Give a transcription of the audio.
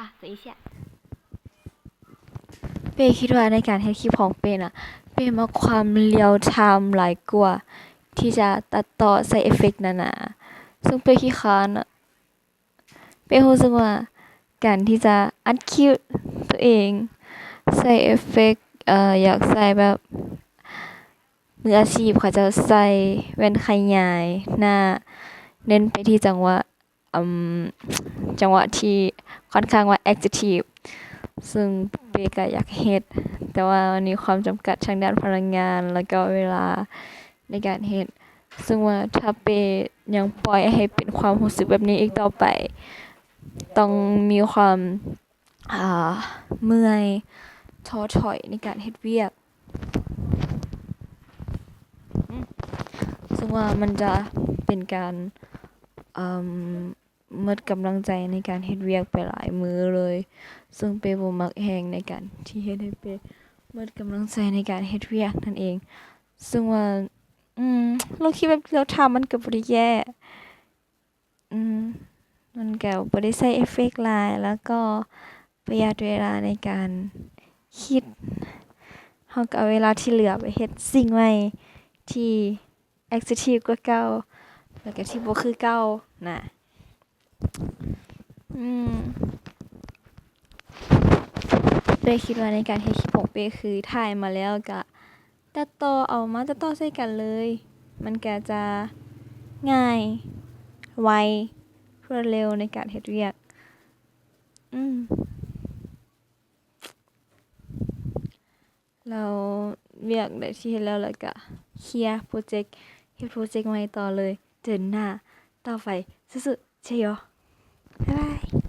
啊，等一下。 ເປ້ຄິດວ່າໃນການເຮັດຄລິບຂອງເປ້ນະ ເປ້ມັກຄວາມ real time ຫຼາຍກວ່າທີ່ຈະຕັດຕໍ່ໃສ່ເອຟເຟັກໜາໆ ເຊິ່ງເປ້ຂີ້ຄ້ານນະ. ເປ້ຮູ້ສຶກວ່າການທີ່ຈະອັດຄລິບຕົວເອງ ໃສ່ເອຟເຟັກ ເອີ ຢາກໃສ່ແບບມືອາຊີບ ເຂົາເຈົ້າໃສ່ແວ່ນຂະຫຍາຍໜ້າ ເນັ້ນໄປທີ່ຈັງຫວະ ອາ ຈັງຫວະທີ່ຂ້ອນຂ້າງວ່າ active ເຊິ່ງເປ້ກະຢາກເຮັດ ແຕ່ວ່າມັນມີຄວາມຈຳກັດທາງດ້ານພະລັງງານ ແລ້ວກໍເວລາໃນການເຮັດ ເຊິ່ງວ່າຖ້າເປ້ຍັງປ່ອຍໃຫ້ເປັນຄວາມຮູ້ສຶກແບບນີ້ອີກຕໍ່ໄປ ຕ້ອງມີຄວາມ ອ່າ ເມື່ອຍ ທໍ້ຖອຍໃນການເຮັດວຽກ ເຊິ່ງວ່າມັນຈະເປັນການ ເອີ ໝົດກຳລັງໃຈໃນການເຮັດວຽກໄປຫຼາຍມື້ເລີຍ ເຊິ່ງເປ້ບໍ່ມັກແຮງໃນການທີ່ເຮັດໃຫ້ເປ້ໝົດກຳລັງໃຈໃນການເຮັດວຽກນັ້ນເອງ ເຊິ່ງວ່າ ອືມ ລົງຄລິບແບບ real time ມັນກໍບໍ່ໄດ້ແຍ່ ອືມ ມັນກໍບໍ່ໄດ້ໃສ່ເອຟເຟັກຫຼາຍ ແລ້ວກໍປະຢັດເວລາໃນການຄິດ ເຮົາກໍເອົາເວລາທີ່ເຫຼືອໄປເຮັດສິ່ງໃໝ່ທີ່ active ກວ່າເກົ່າ ແລ້ວກໍທີ່ບໍ່ຄືເກົ່ານະ. ອືມ ເປ້ຄິດວ່າໃນການເຮັດຄລິບຂອງເປ້ຄືຖ່າຍມາແລ້ວກະຕັດຕໍ່ ເອົາມາຕັດຕໍ່ໃສ່ກັນເລີຍ ມັນກະຈະງ່າຍ ໄວ ລວດເລັວໃນການເຮັດວຽກ. ອືມ ແລ້ວວຽກໃດທີ່ເຮັດແລ້ວ ແລ້ວກະເຄຍໂປຣເຈັກ ເຮັດໂປຣເຈັກໃໝ່ຕໍ່ເລີຍ ເດີນໜ້າຕໍ່ໄປ ສູ້ໆ ເຊໂຍ ບາຍບາຍ.